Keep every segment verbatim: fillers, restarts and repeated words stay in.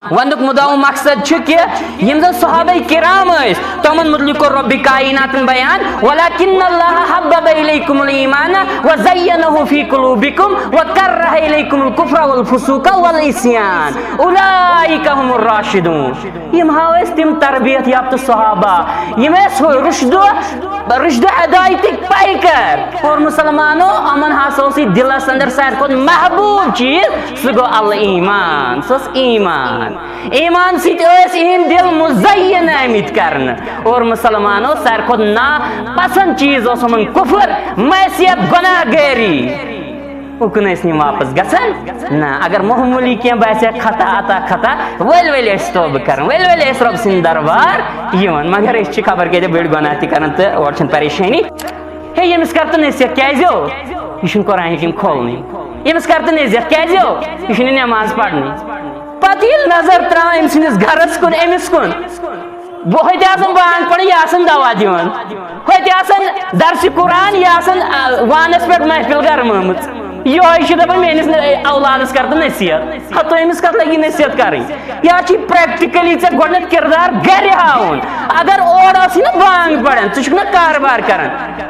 وننُک مُدعا و مقصد چھُ کہِ یِم زن صحابہ کرام ٲسۍ، تِمن مُتعلق کوٚر رۄبِ کائناتن بیان، "ولکن اللہ حبب الیکم الایمان و زینہ فی قلوبکم و کرہ الیکم الکفر والفسوق والعصیان اولئک هم الراشدون۔" یِم ہا ٲسۍ تِم تربیت یافتہٕ صحابہ، یِم ٲسۍ ہُہ رُشدو، رُشدو ہدایتٕکۍ پیکر۔ اور مسلمانو، یِمن ہسا اوس یہِ دِلس اندر ساروی کھۄتہٕ محبوب چیٖز، سُہ گوٚو الایمان، سُہ اوس ایمان۔ ایمان سۭتۍ ٲسۍ یِہِنٛدۍ دِل مُزین آمٕتۍ کرنہٕ۔ اور مسلمانو، ساروی کھۄتہٕ نا پسند چیٖز اوس یِمن کُفر، معصیت، گۄناہ گٲری۔ اُکُن ٲسۍ نہٕ یِم واپس گژھان۔ نہ، اگر معموٗلی کینٛہہ باسہِ ہا خطا، عطا، خطا، ؤلۍ ؤلۍ ٲسۍ توبہٕ کران، ؤلۍ ؤلۍ ٲسۍ رۄب سٕنٛدِ دربار یِوان۔ مگر أسۍ چھِ خبر کۭتیٛاہ بٔڑۍ گۄناہ تہِ کران تہٕ اورٕ چھَنہٕ پریشٲنی۔ ہے، ییٚمِس کر تہٕ نصیحت، کیٛازِ ہو؟ یہِ چھُنہٕ قرآن حکیٖم کھولنٕے۔ ییٚمِس کر تہٕ نصیحت، کیٛازِ ہو؟ یہِ چھُنہٕ نٮ۪ماز پرنٕے۔ پتہٕ ییٚلہِ نظر ترٛاوان أمۍ سٕنٛدِس گرس کُن، أمِس کُن، بہٕ ہوٚتہِ آسان بانگ پران، یہِ آسان دوا دِوان، ہوٚتہِ آسان درسِ قرآن، یہِ آسان، آ، وانس پٮ۪ٹھ محفل گرمٲمٕژ۔ یِہوٚے چھُ دپان، میٲنِس ن-، اولادس کر تہٕ نصیحت۔ ہتو أمِس کتھ لگی نصیحت کرٕنۍ؟ یا چھُ practically ژےٚ گۄڈٕنٮ۪تھ کردار گرِ ہاوُن۔ اگر اورٕ ٲسٕے نہٕ بانگ پران، ژٕ چھُکھ نہ کاربار کران،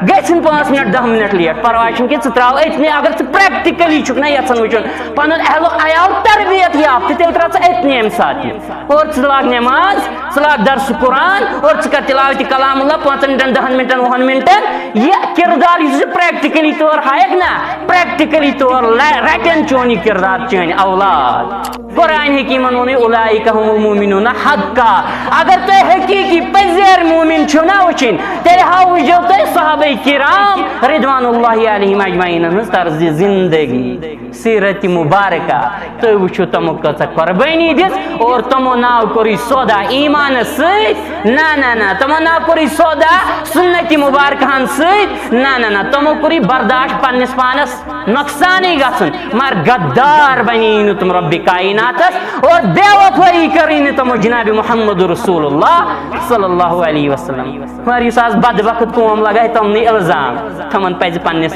گژھِ نہٕ پانٛژھ منٹ، دہ منٹ late، پرواے چھُنہٕ کینٛہہ، ژٕ ترٛاو أتنی۔ اگر ژٕ practically چھُکھ نہ یژھان وٕچھُن پنُن اہل و عیال تربیت یافتہٕ، تیٚلہِ ترٛاو ژٕ أتنی امہِ ساتہٕ یہِ۔ اور ژٕ لاگ نٮ۪ماز، ژٕ لاگ درس قرآن، اور ژٕ کر تلاوت کلام اللہ پانٛژن منٹن، دہن منٹن، وُہن منٹن۔ یہِ کردار یُس ژٕ practically طور ہایکھ نا، practically طور لہ-، رٹن چون یہِ کردار چٲنۍ اولاد۔ قرآن حکیمن ووٚنُے، "اولئک هم المؤمنون حقا۔" اگر تُہۍ حقیقی پزیر مومن چھِو نا وٕچھِنۍ، تیٚلہِ ہا وٕچھو تُہۍ صحابہ کرام رضوان اللہ علیہم اجمعین ہٕنٛز طرزِ زندگی، سیرت مبارکہ۔ تُہۍ وٕچھِو تِمو کۭژاہ قۄربٲنی دِژ اور تِمو ناو کوٚرُے سودا ایمانس سۭتۍ۔ نہ، نہ، نہ، تِمو ناو کوٚرُے سودا سنت مبارکہن سۭتۍ۔ نہ، نہ، نہ، تِمو کوٚرُے برداشت پننِس پانس نۄقصانٕے گژھُن، مگر غدار بنے نہٕ تِم رۄبِ کائناتس اور بے وفٲیی کٔرٕے نہٕ تِمو جناب محمد رسول اللہ صلی اللہ علیہ وسلم۔ مگر یُس آز بدبخت قوم لگایہِ تِمنٕے الزام، تِمن پزِ پننِس،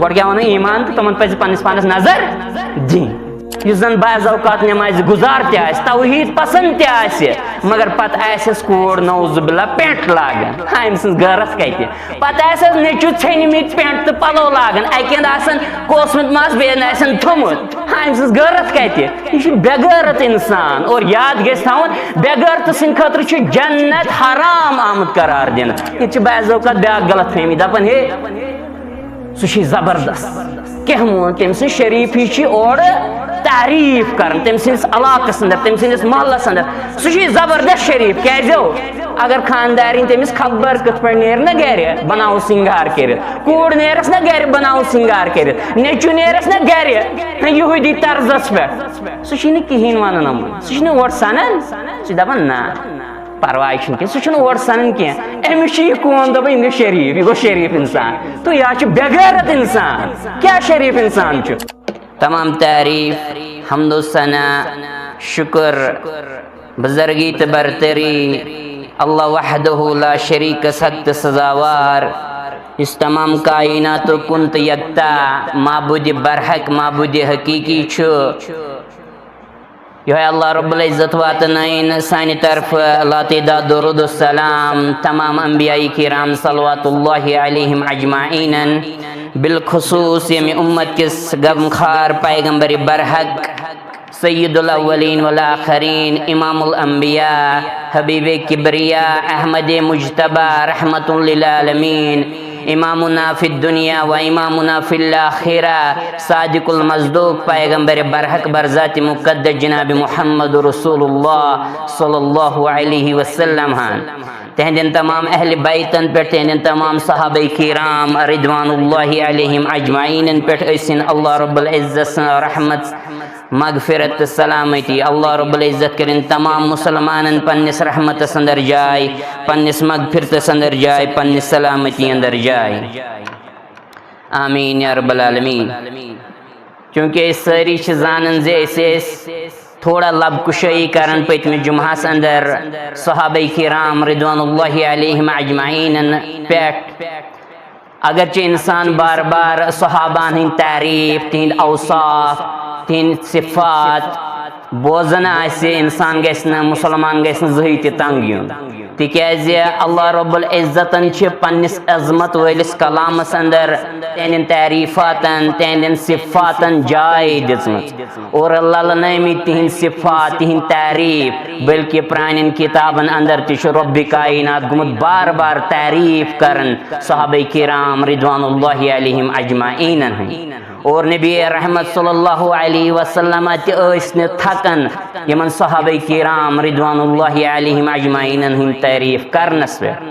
گۄڈٕ کیٛاہ ونو، ایمان، تہٕ تِمن پزِ پننِس پانس نظر دِنۍ۔ یُس زن بعض اوقات نمازِ گُزار تہِ آسہِ، توحید پسند تہِ آسہِ، مگر پتہٕ آسٮ۪س کوٗر نعوذ باللہ پینٹ لاگان۔ ہا، أمۍ سٕنٛز غٲرت کتہِ؟ پتہٕ آسٮ۪س نیٚچوٗ ژھیٚنمٕتۍ پینٹ تہٕ پلو لاگان، اکہِ اندٕ آسن کوسمُت مس، بیٚیہِ اندٕ آسن تھوٚمُت۔ ہا، أمۍ سٕنٛز غٲرت کتہِ؟ یہِ چھُ بے غٲرت انسان۔ اور یاد گژھِ تھاوُن، بے غٲرتہٕ سٕنٛدِ خٲطرٕ چھُ جنت حرام آمُت قرار دِنہٕ۔ ییٚتہِ چھِ بعض اوقات بیٛاکھ غلط فہمی، دپان، ہے، سُہ چھُ زبردست۔ کیٛاہ مون؟ تٔمۍ سٕنٛز شریٖفی چھِ اورٕ تعریٖف کران، تٔمۍ سٕنٛدِس علاقس اندر، تٔمۍ سٕنٛدِس محلس اندر۔ سُہ چھُ زبردست شریٖف۔ کیٛازِ ہو؟ اگر خاندارِنۍ تٔمِس خبر کِتھ پٲٹھۍ نیرِ نہ گرِ، بناوو سِنگار کٔرِتھ۔ کوٗر نیرس نہ گرِ، بناوو سِنگار کٔرِتھ۔ نیٚچوٗ نیرس نہ گرِ، یہودی طرزس پٮ۪ٹھ۔ سُہ چھُنہٕ کِہیٖنۍ ونان یِمن۔ سُہ چھُنہٕ اورٕ سنان۔ سُہ چھُ دپان، نہ۔ پرواے چھُنہٕ کینٛہہ، سُہ چھُنہٕ اورٕ سنان کینٛہہ۔ أمِس چھُ یہِ قوم دَپان، یِم گٔے شریٖف، یہِ گوٚو شریٖف اِنسان۔ تہٕ یا چھُ بے غیرت اِنسان۔ کیٛاہ شریٖف اِنسان چھُ؟ تمام تعریٖف، حمد و ثنا، شُکُر، بُزرگی تہٕ برتری، اللہ وحدہ لا شریٖکس حق تہٕ سزاوار، یُس تمام کائناتُک کُن تہٕ یکتا معبوٗدِ برحق، معبوٗدِ حقیٖقی چھُ۔ یہوے اللہ رب العزت واتنٲیِن سانہِ طرفہٕ لاتعداد درود و سلام تمام انبیاء کرام صلوات اللہ علیہم اجمعینن، بالخصوص ییٚمہِ اُمت کِس غمخار پیغمبر برحق سید الاولین والآخرین امام الانبیاء حبیب کبریا احمد مجتبی رحمت للعالمین، امامنا فی الدنیا و امامنا فی الاخرہ، صادق المصدوق پیغمبر برحق برذات مقدس جناب محمد رسول اللہ صلی اللہ علیہ وسلم ہن، تہندین تمام اہل بیتن پہ، تہندین تمام صحابہ کرام رضوان اللہ علیہم اجمعین پہ ٲسِن اللہ رب العزت سٕنٛز رحمت، مغفرت تہٕ سلامتی۔ اللہ رب العزت کٔرِن تمام مسلمانن پننِس رحمتس اندر جاے، پننِس مغفرتس اندر جاے، پننِس سلامتی اندر جاے۔ آمین یا رب العالمین۔ چونکہ أسۍ سٲری چھِ زانان زِ أسۍ ٲسۍ تھوڑا لب کشٲیی کران پٔتمہِ جمعہس اندر صحابہ کرام رضوان اللہ علیہم اجمعینن پٮ۪ٹھ۔ اگرچہ انسان بار بار صحابہن ہٕنٛدۍ تعریٖف، تِہنٛدۍ اوصاف، تِہنٛدۍ صفات، بوزان آسہِ، انسان گژھِ نہٕ، مسلمان گژھِ نہٕ زٕہٕے تہِ تنگ یُن، تِکیازِ اللہ رب العزتن چھِ پننِس عظمت وٲلِس کلامس اندر تِہنٛدٮ۪ن تعریفاتن، تِہنٛدٮ۪ن صفاتن جاے دِژمٕژ اور للنٲومٕتۍ تِہنٛدۍ صفات، تِہنٛدۍ تعریف، بلکہ پرانٮ۪ن کتابن اندر تہِ چھُ رب کائنات گوٚمُت بار بار تعریف کران صحابہ کرام رضوان اللہ علیہم اجمعینن ہٕنٛدۍ۔ اور نبی رحمت صلی اللہ علیہ وسلم تہِ ٲسۍ نہٕ تھکان یِمن صحابہ کرام رضوان اللہ علیہم اجمعینن ہٕنٛدۍ تعریف کرنس پٮ۪ٹھ۔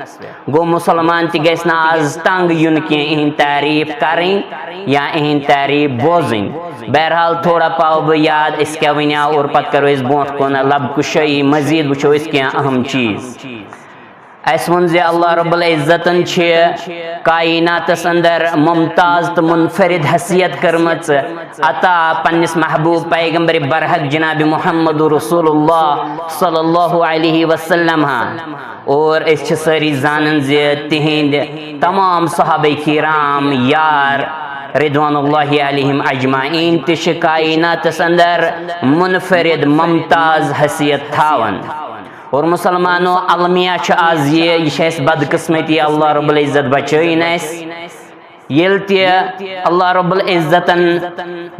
گوٚو، مسلمان تہِ گژھِ نہٕ آز تنگ یُن کینٛہہ یِہٕنٛدۍ تعریف کرٕنۍ یا یِہٕنٛدۍ تعریف بوزٕنۍ۔ بہرحال، تھوڑا پاو بہٕ یاد أسۍ کیٛاہ ونیٛاو اور پتہٕ کرو أسۍ برونٛٹھ کُن لب کُشٲیی مزید، وٕچھو أسۍ کینٛہہ اہم چیٖز۔ اسہِ ووٚن زِ اللہ رب العزتن چھِ کائناتس اندر ممتاز تہٕ منفرد حیثیت کٔرمٕژ عطا پننِس محبوب پیغمبر برحق جناب محمد رسول اللہ صلی اللہ علیہ وسلم ہا۔ اور أسۍ چھِ سٲری زانان زِ تِہنٛدۍ تمام صحابہ کرام یار رضوان اللہ علیہم اجمعین تہِ چھِ کائناتس اندر منفرد ممتاز حیثیت تھاوان۔ اور مسلمانو، المیہ چھُ آز یہِ، یہِ چھِ اَسہِ بدقسمتی، اللہ رب العزت بچٲیِن اَسہِ۔ ییٚلہِ تہِ اللہ رب العزتن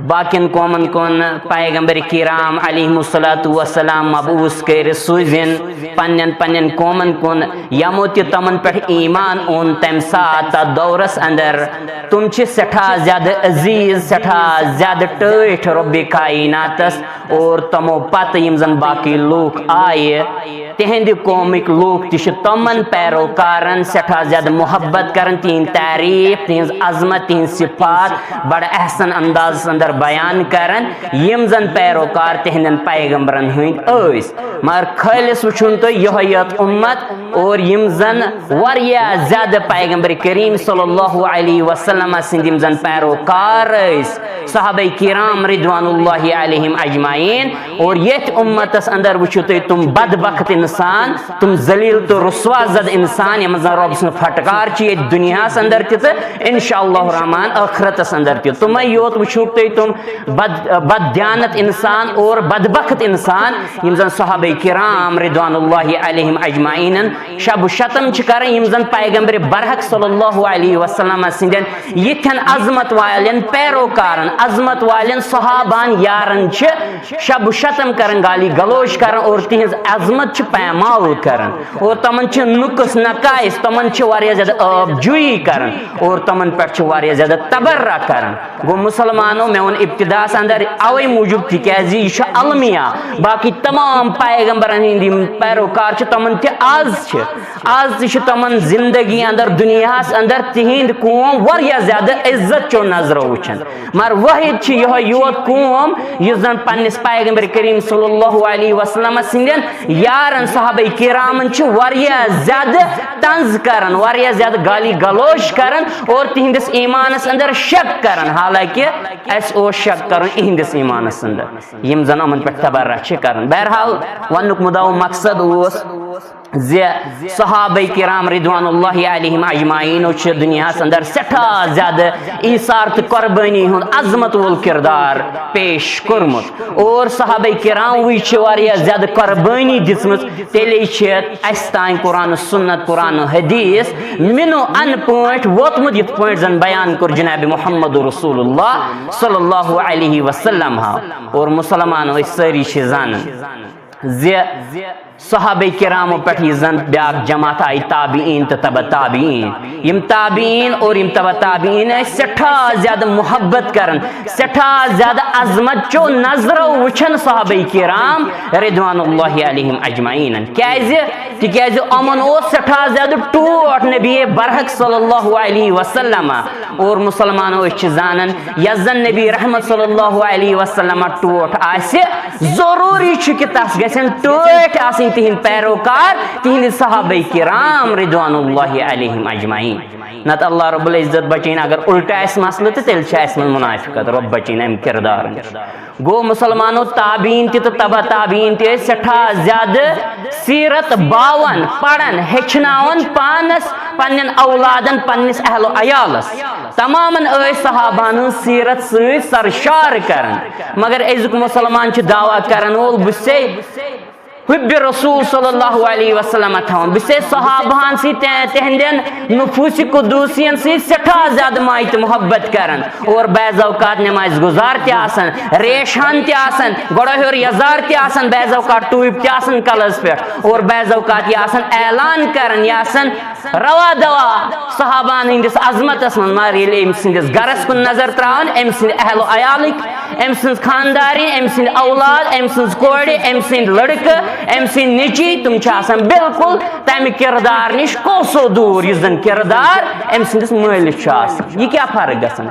باقین قومن کُن پیغمبر کرام علیہم الصلوۃ والسلام مبعوث کٔرِتھ سوٗزِن پننٮ۪ن پننٮ۪ن قومن کُن، یِمو تہِ تِمن پٮ۪ٹھ ایمان اوٚن تمہِ ساتہٕ تتھ دورس اندر، تِم چھِ سٮ۪ٹھاہ زیادٕ عزیز، سٮ۪ٹھاہ زیادٕ ٹٲٹھۍ رۄبِ کائناتس۔ اور تِمو پتہٕ یِم زن باقی لوٗکھ آیہِ، تِہنٛدِ قومٕکۍ لوٗکھ تہِ چھِ تِمن پیروکارن سٮ۪ٹھاہ زیادٕ محبت کران، تِہنٛدۍ تعریف، تِہنٛز عظمت، تِہنٛز صفات بڑٕ احسن اندازس اندر بیان کران، یِم زن پیروکار تِہنٛدٮ۪ن پیغمبرن ہٕنٛدۍ ٲسۍ۔ مگر خٲلص وٕچھُن تُہۍ یِہوٚے یوت اُمت، اور یِم زن واریاہ زیادٕ پیغمبر کریم صلی اللہ علیہ وسلم سٕنٛدۍ یِم زن پیروکار ٲسۍ، صحابہ کرام رضوان اللہ علیہم اجمعین۔ اور یتھ امتس اندر وٕچھِو تُہۍ تِم بدبخت انسان، تِم ذلیل تہٕ رسوا زد انسان، یِمن زن رۄب سُنٛد پھٹکار چھُ ییٚتہِ دُنیاہس اندر تہِ تہٕ انشاء اللہ الرحمن ٲخرتس اندر تہِ۔ تِمے یوت وٕچھِو تُہۍ تِم بد بددیانت انسان اور بدبخت انسان، یِم زن صحابہ کرام رضوان اللہ علیہم اجمعینن شب و شتم چھِ کران، یِم زن پیغمبر برحق صلی اللہ علیہ وسلم سٕنٛدٮ۪ن یِتھٮ۪ن عظمت والٮ۪ن پیروکارن، عظمت والٮ۪ن صحابہن یارن چھِ شب و شتم کران، گالی گلوچ کران اور تِہنٛز عظمت چھِ پامال کران اور تِمن چھِ نقص نقائص، تِمن چھِ واریاہ زیادٕ آبجویی کران اور تِمن پٮ۪ٹھ چھِ واریاہ زیادٕ تبرہ کران۔ گوٚو مسلمانو، مےٚ ووٚن ابتداہس اندر اوے موٗجوٗب، تِکیازِ یہِ چھُ المیہ۔ باقٕے تمام پیغمبرن ہٕنٛدۍ یِم پیروکار چھِ، تِمن تہِ آز چھِ، آز تہِ چھِ تِمن زندگی اندر، دُنیاہس اندر تِہنٛدۍ قوم واریاہ زیادٕ عزت چو نظرو وٕچھان۔ مگر واحد چھِ یِہوٚے یوت قوم، یُس زن پننِس پیغمبر کریم صلی اللہ علیہ وسلم سٕنٛدٮ۪ن یارن صحابہ کرامن چھِ واریاہ زیادٕ طنز کران، واریاہ زیادٕ گالی گلوچ کران اور تِہنٛدِس ایمانس اندر شک کران، حالانکہ اسہِ اوس شک کرُن اِہنٛدِس ایمانس اندر، یِم زن یِمن پٮ۪ٹھ تبرہ چھِ کران۔ بہرحال، وننُک مُدعا و مقصد اوس زِ صحابہ کرام رضوان اللہ علیہم اجمعینو چھِ دُنیاہس اندر سٮ۪ٹھاہ زیادٕ ایثار تہٕ قربٲنی ہُنٛد عظمت وول کردار پیش کوٚرمُت۔ اور صحابہ کراموٕے چھِ واریاہ زیادٕ قربٲنی دِژمٕژ، تیٚلے چھِ اسہِ تام قرآن و سنت، قرآن و حدیث مِنو ان پٲٹھۍ ووتمُت، یِتھ پٲٹھۍ زن بیان کوٚر جناب محمد رسول اللہ صلی اللہ علیہ وسلم ہا۔ اور مسلمان أسۍ سٲری چھِ زانان زِ صحابہ کرامو پٮ۪ٹھ یہِ زن بیٛاکھ جماعت آیہِ تابعین تہٕ تبع تابعین۔ یِم تابعین اور یِم تبع تابعین ٲسۍ سٮ۪ٹھاہ زیادٕ محبت کران، سٮ۪ٹھاہ زیادٕ عظمت چو نظرو وٕچھان صحابہ کرام رضوان اللہ علیہم اجمعین۔ کیازِ؟ تِکیازِ یِمن اوس سٮ۪ٹھاہ زیادٕ ٹوٹھ نبی برحق صلی اللہ علیہ وسلم۔ اور مسلمانو، أسۍ چھِ زانان، یۄس زن نبی رحمت صلی اللہ علیہ وسلم ٹوٹھ آسہِ، ضروٗری چھُ کہِ تس گژھن ٹٲٹھۍ آسٕنۍ تِہنٛدۍ پیروکار، تِہنٛدۍ صحابہ کرام رضوان اللہ علیہم اجمعین۔ نتہٕ اللہ رب العزت بچٲیِن، اگر الٹہٕ آسہِ مسلہٕ تہٕ تیٚلہِ چھِ اسہِ منٛز منافقت، رب بچٲیِن امہِ کردار نِش۔ گوٚو مسلمانو، تابعین تہِ تہٕ تبع تابعین تہِ ٲسۍ سٮ۪ٹھاہ زیادٕ سیرت با ہاوان، پران، ہیٚچھناوان پانس، پننٮ۪ن اولادن، پننِس اہل و عیالس۔ تمامن ٲسۍ صحابہن ہٕنٛز سیرت سۭتۍ سرشار کران، مگر أزیُک مسلمان چھُ دعویٰ کران وول، بہٕ چھُسے حب رسول صلی اللہ علیہ وسلم تھاوان، بہٕ چھُسے صحابہن سۭتۍ، تہِ-، تِہنٛدٮ۪ن نفوس قدوسین سۭتۍ سٮ۪ٹھاہ زیادٕ مایہِ تہٕ محبت کران، اور بعض اوقات نماز گزار تہِ آسان، ریش ہن تہِ آسان، گۄڈٕ ہیوٚر یزار تہِ آسان، بعض اوقات ٹوٗپۍ تہِ آسان کلس پٮ۪ٹھ، اور بعض اوقات یہِ آسان اعلان کران، یہِ آسان روا دوا صحابہن ہٕنٛدِس عظمتس منٛز۔ مگر ییٚلہِ أمۍ سٕنٛدِس گرس کُن نظر تراوان، أمۍ سٕنٛدِ اہل و عیالٕکۍ، أمۍ سٕنٛز خاندارِنۍ، أمۍ سٕنٛدۍ اولاد، أمۍ سٕنٛز کورِ، أمۍ سٕنٛدۍ لڑکہٕ، أمۍ سٕنٛدۍ نیٚچی، تِم چھِ آسان بالکل تمہِ کردار نِش کوسو دوٗر، یُس زن کردار أمۍ سٕنٛدِس مٲلِس چھُ آسان۔ یہِ کیٛاہ فرق گژھان؟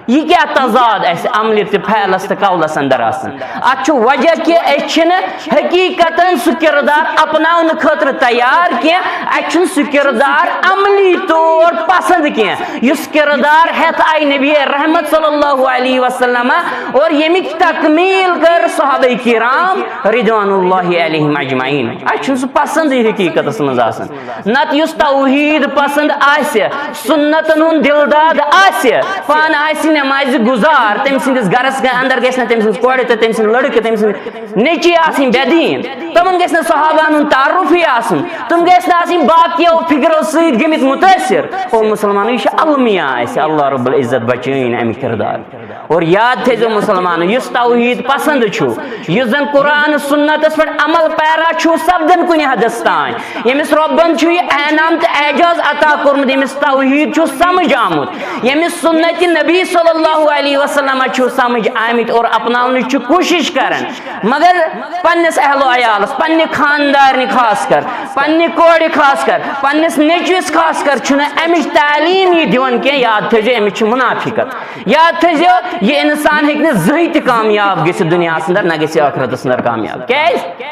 یہِ کیٛاہ تضاد اَسہِ عملہِ تہٕ فعلس تہٕ قولس اندر آسان؟ اتھ چھُ وجہ کہِ أسۍ چھِنہٕ حقیقتاً سُہ کردار اپناونہٕ خٲطرٕ تیار کینٛہہ، اَسہِ چھُنہٕ سُہ کردار عملی طور پسند کینٛہہ، یُس کردار ہٮ۪تھ آیہِ نبی رحمت صلی اللہ علیہ وسلم اور ییٚمِچ تکمیل کٔر صحابہ کرام رضوان اللہ علیہم اجمعین۔ اَسہِ چھُنہٕ سُہ پسندٕے حقیقتس منٛز آسان۔ نتہٕ یُس توحید پسند آسہِ، سنتن ہُنٛد دلداد آسہِ، پانہٕ آسہِ نمازِ گزار، تٔمۍ سٕنٛدِس گرس اندر گژھِ نہٕ تٔمۍ سٕنٛز کورِ تہٕ تٔمۍ سٕنٛدۍ لڑکہٕ، تٔمۍ سٕنٛدۍ نیٚچی آسٕنۍ بے دیٖن، تِمن گژھِ نہٕ صحابن ہُنٛد تعارُف ہی آسُن، تِم گژھِ نہٕ آسٕنۍ باقیو فکرو سۭتۍ گٔمٕتۍ مُتٲثر۔ او مسلمانو، یہِ چھِ المیہ اَسہِ، اللہ رب العزت بچٲیِن اَمہِ کردار۔ اور یاد تھٲیزیو مسلمانو، یُس توحید پسند چھُ، یُس زن قرآن سنتس پٮ۪ٹھ عمل پیرا چھُ سپدان کُنہِ حدس تام، ییٚمِس رۄبن چھُ یہِ انعام تہٕ اعجاز عطا کوٚرمُت، ییٚمِس توحید چھُ سمجھ آمُت، ییٚمِس سنت نبی صلی اللہ علیہ وسلم چھُ سمجھ آمٕتۍ اور اپناونٕچ چھُ کوٗشش کران، مگر پننِس اہل و عیالس، پننہِ خاندارنہِ خاص کر، پننہِ کورِ خاص کر، پننِس نیٚچوِس خاص کر چھُنہٕ امِچ تعلیٖم یہِ دِوان کینٛہہ، یاد تھٲیزیو، أمِس چھِ منافقت۔ یاد تھٲیزیو، یہِ انسان ہیٚکہِ نہٕ زٕہٕے تہِ کامیاب گٔژھِتھ دُنیاہس اندر، نہ گژھِ ٲخرتس اندر کامیاب۔ کیازِ؟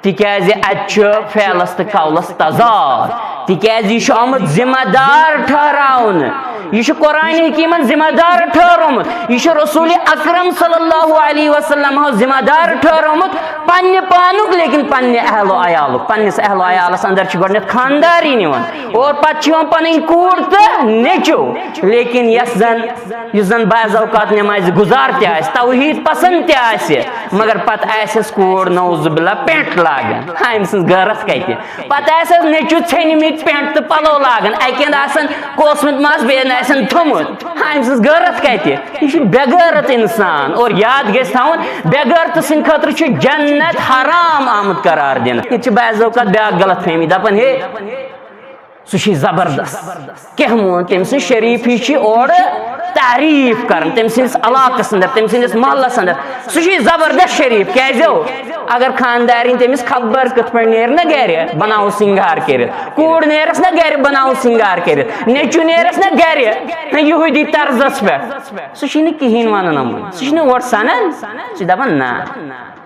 تِکیازِ اتہِ چھُ فعلس تہٕ قولس تضاد۔ تِکیازِ یہِ چھُ آمُت ذمہ دار ٹھہراونہٕ۔ یہِ چھُ قرآن حکیمن ذمہ دار ٹھہرومُت۔ یہِ چھُ رسول اکرم صلی اللہ علیہ وسلم ذمہ دار ٹھہرومُت پننہِ پانُک، لیکن پننہِ اہل و عیالُک، پننِس اہل و عیالس اندر چھِ گۄڈٕنیتھ خانداری نِوان اور پتہٕ چھِ یِوان پنٕنۍ کوٗر تہٕ نیٚچو۔ لیکن یۄس زن یُس زن بعض اوقات نمازِ گزار تہِ آسہِ، توحید پسند تہِ آسہِ، مگر پتہٕ آسٮ۪س کوٗر نعوذ باللہ پینٹ لاگان۔ ہا، أمۍ سٕنٛز غٲرت کتہِ؟ پتہٕ آسٮ۪س نیٚچوٗ ژھیٚنمٕتۍ پینٹ تہٕ پلو لاگان، اکہِ اندٕ آسن کوسمُت مس، بیٚیہِ اندٕ آسن تھوٚمُت۔ ہا، أمۍ سٕنٛز غٲرت کتہِ؟ یہِ چھُ بے غٲرت انسان۔ اور یاد گژھِ تھاوُن، بے غٲرتہٕ سٕنٛدِ خٲطرٕ چھُ جنت حرام آمُت قرار دِنہٕ۔ ییٚتہِ چھِ بعض اوقات بیٛاکھ غلط فہمی، دپان، ہے، سُہ چھُے زبردست۔ کیٛاہ مون تٔمۍ سٕنٛز شریٖفی چھِ اورٕ تعریٖف کران تٔمۍ سٕنٛدِس علاقس اندر، تٔمۍ سٕنٛدِس محلس اندر۔ سُہ چھُے زبردست شریٖف۔ کیٛازِ ہو؟ اگر خاندارِنۍ تٔمِس خبر کِتھ پٲٹھۍ نیرِ نہ گرِ، بناوو سِنگار کٔرِتھ۔ کوٗر نیرس نہ گرِ، بناوو سِنگار کٔرِتھ۔ نیٚچوٗ نیرس نہ گرِ، نہ یہودی طرزس پٮ۪ٹھ۔ سُہ چھُے نہٕ کِہیٖنۍ ونان یِمن۔ سُہ چھُنہٕ اورٕ سنان۔ سُہ چھُ دپان، نہ۔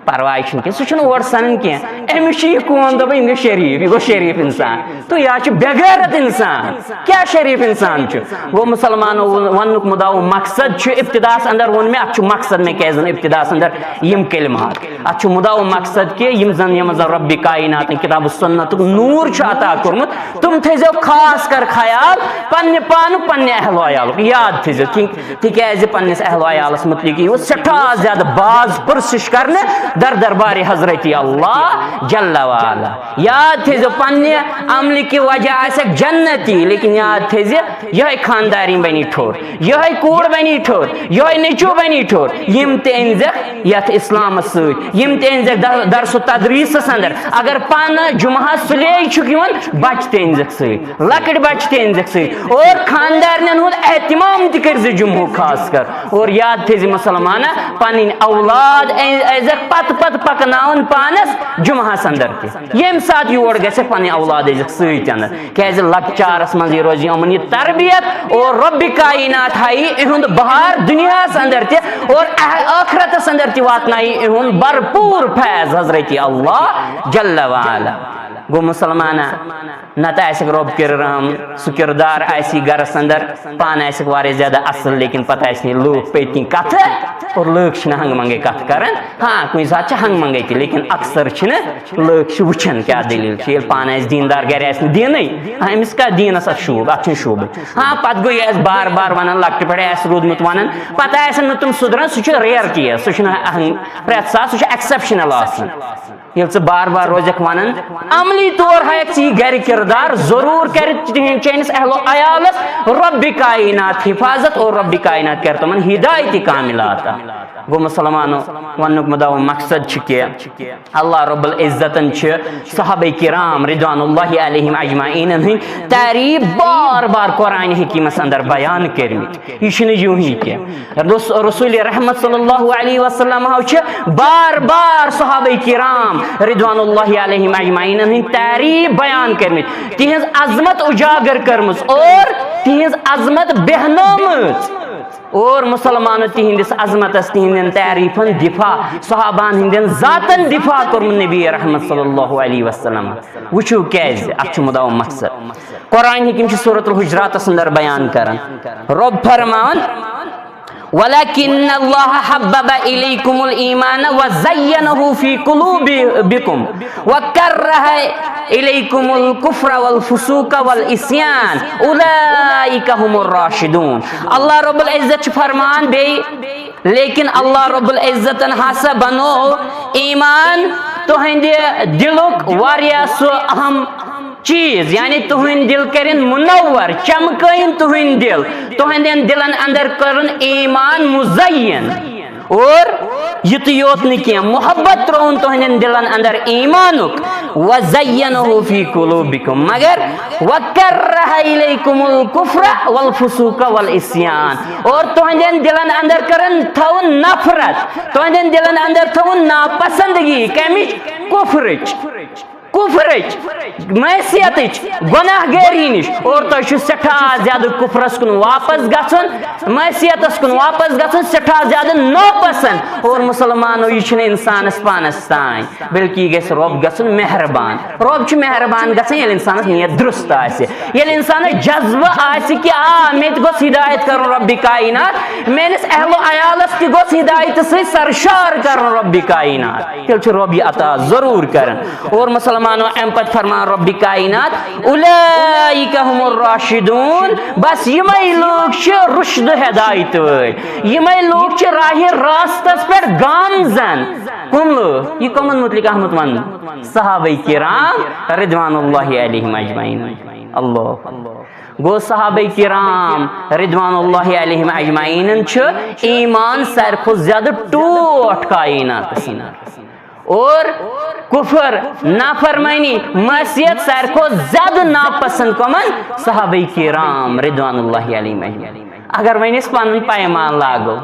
پرواے چھُنہٕ کینٛہہ، سُہ چھُنہٕ اورٕ سنان کینٛہہ۔ أمِس چھُ یہِ قوم دَپان، یِم گٔے شریٖف، یہِ گوٚو شریٖف اِنسان۔ تہٕ یا چھُ بے غیرت اِنسان۔ کیٛاہ شریٖف اِنسان چھُ؟ گوٚو مُسلمانو ووٚن، وننُک مُدعا و مقصد چھُ ابتداہَس اندر ووٚن مےٚ، اَتھ چھُ مقصد مےٚ کیٛازِ ووٚن ابتداہَس اندر یِم کلمات۔ اَتھ چھُ مُدعا و مقصد کہِ یِم زَن، یِمَن زَن رۄبِ کائناتَن کِتاب و سُنتُک نوٗر چھُ عطا کوٚرمُت، تِم تھٲیزیو خاص کر خیال پننہِ پانُک، پننہِ اہل و عیالُک یاد تھٲیزیو۔ کینٛہہ تِکیٛازِ پننِس اہل و عیالس مُتعلق یِیِو سٮ۪ٹھاہ زیادٕ باز پرسش کرنہٕ در دربارِ حضرت اللہ جل وعلا۔ یاد تھٲیزیو، پننہِ عملہِ کہِ وجہ آسٮ۪کھ جنتی، لیکن یاد تھٲیزِ، یِہوٚے خاندارِنۍ بنی ٹھوٚر، یِہوٚے کوٗر بنی ٹھوٚر، یِہوٚے نیٚچوٗ بنی ٹھوٚر، یِم تہِ أنۍزٮ۪کھ یتھ اسلامس سۭتۍ، یِم تہِ أنۍزٮ۪کھ در-، درس و تدریسس اندر۔ اگر پانہٕ جمعہ سُلے چھُکھ یِوان، بچہِ تہِ أنۍزٮ۪کھ سۭتۍ۔ لۄکٕٹۍ بچہِ تہِ أنۍزٮ۪کھ سۭتۍ اور خاندارنٮ۪ن ہُنٛد اہتمام تہِ کٔرۍ زِ جمعُک خاص کر۔ اور یاد تھٲیزِ مسلمانہ، پنٕنۍ اولاد أنۍ-، أنۍزٮ۪کھ پتہٕ پتہٕ پکناوُن پانس جمعہس اندر تہِ، ییٚمہِ ساتہٕ یور گژھٮ۪کھ پنٕنۍ اولاد أنۍزٮ۪کھ سۭتۍ اندر، کیازِ لۄکچارس منٛز یہِ روزِ یِمن یہِ تربیت اور رۄبِ کائنات ہایہِ یِہُنٛد بہار دُنیاہس اندر تہِ اور اہ-، ٲخرتس اندر تہِ واتنایہِ یِہُنٛد بھرپوٗر فیض حضرت اللہ جل وعلا۔ گوٚو مسلمانہ، نتہٕ آسہِ رۄب کٔرِتھ رحم، سُہ کردار آسہِ گرس اندر، پانہٕ آسہِ واریاہ زیادٕ اصل، لیکن پتہٕ آسہِ نہٕ لوٗکھ پٔتۍ کِنۍ کتھٕ اور لوٗکھ چھِنہٕ ہنٛگہٕ منٛگے کتھ کران۔ ہاں، کُنہِ ساتہٕ چھِ ہنٛگہٕ منٛگے تہِ، لیکن اکثر چھِنہٕ لوٗکھ چھِ وٕچھان کیٛاہ دٔلیٖل چھِ۔ ییٚلہِ پانہٕ آسہِ دیٖندار گرِ آسہِ نہٕ دیٖنٕے، ہاں، أمِس کتھ دیٖنس اَتھ شوٗب، اَتھ چھُنہٕ شوٗبٕے۔ ہاں، پتہٕ گوٚو یہِ آسہِ بار بار ونان، لۄکٹہِ پٮ۪ٹھے آسہِ روٗدمُت ونان، پتہٕ آسن نہٕ تِم سُدران، سُہ چھُ rare case، سُہ چھُنہٕ اہم، پرٛٮ۪تھ ساتہٕ سُہ چھُ exceptional آسان۔ ییٚلہِ ژٕ بار بار روزکھ ونان، عملی طور ہایکھ ژٕ یہِ گرِ کردار، ضروٗر کرِ تِہنٛد چٲنِس اہل و عیالس رۄبِ کائنات حفاظت اور رۄبِ کائنات کرِ تِمن ہدایت کاملہ عطا۔ گوٚو مسلمانو، وننُک مُدعا و مقصد چھُ کہِ اللہ رب العزتن چھِ صحابہ کرام رضوان اللہ علیہم اجمعینن ہٕنٛدۍ تعریف بار بار قرآن حکیمس اندر بیان کٔرمٕتۍ۔ یہِ چھُنہٕ یِہُے کینٛہہ۔ رس-، رسول رحمت صلی اللہ علیہ وسلم ہو چھِ بار بار صحابہ کرام رضوان اللہ علیہم اجمعینن ہٕنٛدۍ تعریف بیان کٔرمٕتۍ، تِہنٛز عظمت اجاگر کٔرمٕژ اور تِہنٛز عظمت بیہنٲومٕژ۔ اور مسلمانو تِہنٛدِس عظمتس، تِہنٛدٮ۪ن تعریفن دفاع، صحابہن ہٕنٛدٮ۪ن ذاتن دفاع کوٚرمُت نبی رحمت صلی اللہ علیہ وسلم۔ وٕچھِو کیازِ، اتھ چھُ مُدعا و مقصد۔ قرآن حکیم چھُ سورۃ الحجراتس اندر بیان کران۔ رۄب فرمان، ولكن الله حبب إليكم الإيمان وزينه في قلوبكم وكره إليكم الكفر والفسوق والعصيان أولئك هم الراشدون۔ اللہ رب العزت چھُ فرمان بیٚیہِ، لیکن اللہ رب العزتن ہسا بنوو ایمان تُہنٛدِ دِلُک واریاہ سُہ اہم چیز، یعنی تُہنٛدۍ دِل کٔرِن منور، چمکٲیِن تُہنٛدۍ دِل، تُہنٛدٮ۪ن دِلن اندر کٔرٕن ایمان مزین۔ اور یُتُے یوت نہٕ کینٛہہ، محبت ترٛووُن تُہنٛدٮ۪ن دِلن اندر ایمانُک، وزینہ فی قلوبکم، مگر وکرہ الیکم الکفر والفسوق والعصیان، اور تُہنٛدٮ۪ن دِلن اندر کٔرٕن تھٲوٕن نفرت، تُہنٛدٮ۪ن دِلن اندر تھٲوٕن ناپسندگی، کمِچ؟ کفرٕچ۔ کفرٕچ، معصیتٕچ، گۄناہ گٲری نِش، اور تۄہہِ چھُ سٮ۪ٹھاہ زیادٕ کفرس کُن واپس گژھُن، معصیتس کُن واپس گژھُن سٮ۪ٹھاہ زیادٕ ناپسند۔ اور مسلمانو، یہِ چھُنہٕ انسانس پانس تام، بلکہِ یہِ گژھِ رۄب گژھُن مہربان۔ رۄب چھُ مہربان گژھان، ییٚلہِ انسانس نیت درست آسہِ، ییٚلہِ انسانس جذبہٕ آسہِ کہِ آ، مےٚ تہِ گوٚژھ ہدایت کرُن رۄبِ کائنات، میٲنِس اہل و عیالس تہِ گوٚژھ ہدایتہٕ سۭتۍ سرشار کرُن رۄبِ کائنات، تیٚلہِ چھُ رۄب یہِ عطا ضروٗر کران۔ اور مسلمانو، امہِ پتہٕ فرمان رۄبِ کائنات، اولئک هم الراشدون، بس یِمے لوٗکھ چھِ رُشد ہدایت وٲلۍ، یِمے لوٗکھ چھِ راہِ راستس پٮ۪ٹھ گامزن۔ کٕم لوٗکھ؟ یہِ کٕمن مُتعلق آمُت وننہٕ؟ صحابہ کرام رضوان اللہ علیہم اجمعین۔ اللہ اکبر۔ گوٚو صحابہ کرام رضوان اللہ علیہم اجمعینن چھُ ایمان ساروی کھۄتہٕ زیادٕ ٹوٹھ کائناتس اندر۔ اور کفر، نافرمانی، معصیت ساروی کھۄتہٕ زیادٕ ناپسند کمن؟ صحابہ کرام رضوان اللہ علیہم اجمعین۔ اگر وۄنۍ أسۍ پنُن پیمان لاگو،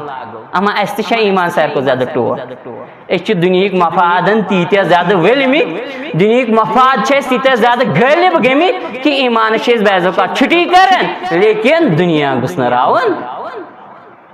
اما اسہِ تہِ چھا ایمان ساروی کھۄتہٕ زیادٕ ٹوٹھ؟ أسۍ چھِ دُنیہٕکۍ مفادن تیٖتیٛاہ زیادٕ ؤلمٕتۍ، دُنیہٕکۍ مفاد چھِ اَسہِ تیٖتیٛاہ زیادٕ غٲلب گٔمٕتۍ کہِ ایمانس چھِ أسۍ بعض اوقات چھُٹی کران، لیکن دُنیا گوٚژھ نہٕ راوُن،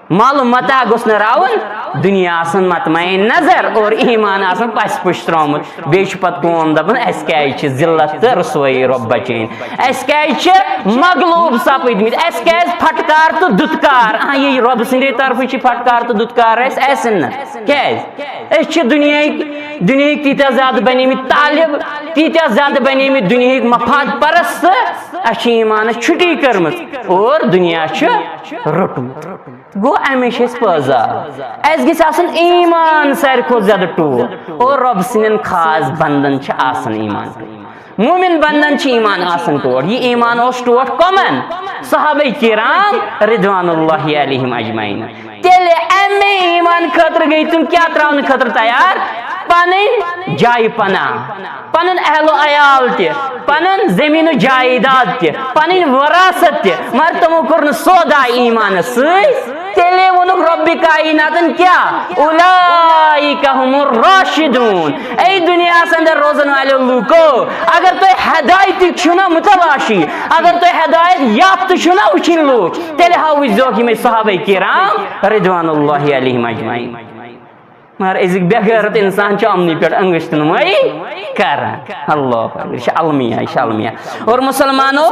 مال و متاع گوٚژھ نہٕ راوُن، دُنیا آسُن مطمئن نظر اور ایمان آسُن پس پُش ترٛوومُت۔ بیٚیہِ چھُ پتہٕ قوم دپان، "اَسہِ کیٛازِ چھِ ذلت تہٕ رسوٲیی، رۄب بچٲیِن؟ اَسہِ کیٛازِ چھِ مغلوب سپٕدمٕتۍ؟ اَسہِ کیٛازِ پھٹکار تہٕ دُتکار؟" آ، یہِ رۄب سٕنٛدے طرفہٕ چھِ پھٹکار تہٕ دُتکار اَسہِ، اَسہِ نہٕ۔ کیٛازِ؟ أسۍ چھِ دُنیاہٕکۍ، دُنیاہٕکۍ تیٖتیٛاہ زیادٕ بنیمٕتۍ طالب، تیٖتیٛاہ زیادٕ بنیمٕتۍ دُنیاہٕکۍ مفاد پرست، اَسہِ چھِ ایمانس چھُٹی کٔرمٕژ اور دُنیا چھُ روٚٹمُت۔ گوٚو، اَمے چھِ أسۍ پٲزار۔ اَسہِ گژھِ آسُن ایمان ساروی کھۄتہٕ زیادٕ ٹوٹھ۔ اور رۄب سٕنٛدٮ۪ن خاص بندن چھِ آسان ایمان ٹوٹھ۔ مومن بندن چھِ ایمان آسان ٹوٹھ۔ یہِ ایمان اوس ٹوٹھ کۄمن؟ صحابہ کرام رضوان اللہ علیہم اجمعین۔ تیٚلہِ اَمے ایمان خٲطرٕ گٔے تِم کیٛاہ ترٛاونہٕ خٲطرٕ تیار؟ پنٕنۍ جایہِ پناہ۔ پنُن اہل و عیال تہِ، پنُن زمین و جائیداد تہِ، پنٕنۍ وراثت تہِ، مگر تِمو کوٚر نہٕ سودا ایمانس سۭتۍ۔ تیٚلے ووٚنُکھ رۄبِ کائناتن کیٛاہ؟ اولئک هم الراشدون۔ اے دُنیاہس اندر روزن والیو لوٗکو، اگر تُہۍ ہدایتٕکۍ چھِو نا متلاشی، اگر تُہۍ ہدایت یافتہٕ چھِو نا وٕچھِنۍ لوٗکھ، تیٚلہِ ہا وٕچھزیوکھ یِمے صحابہ کرام رضوان اللہ علیہم اجمعین۔ مگر أزِکۍ بے غیرت انسان چھِ یِمنٕے پٮ۪ٹھ انگشت نمٲیی کران۔ اللہ اکبر، یہِ چھِ المیہ، یہِ چھِ المیہ۔ اور مسلمانو،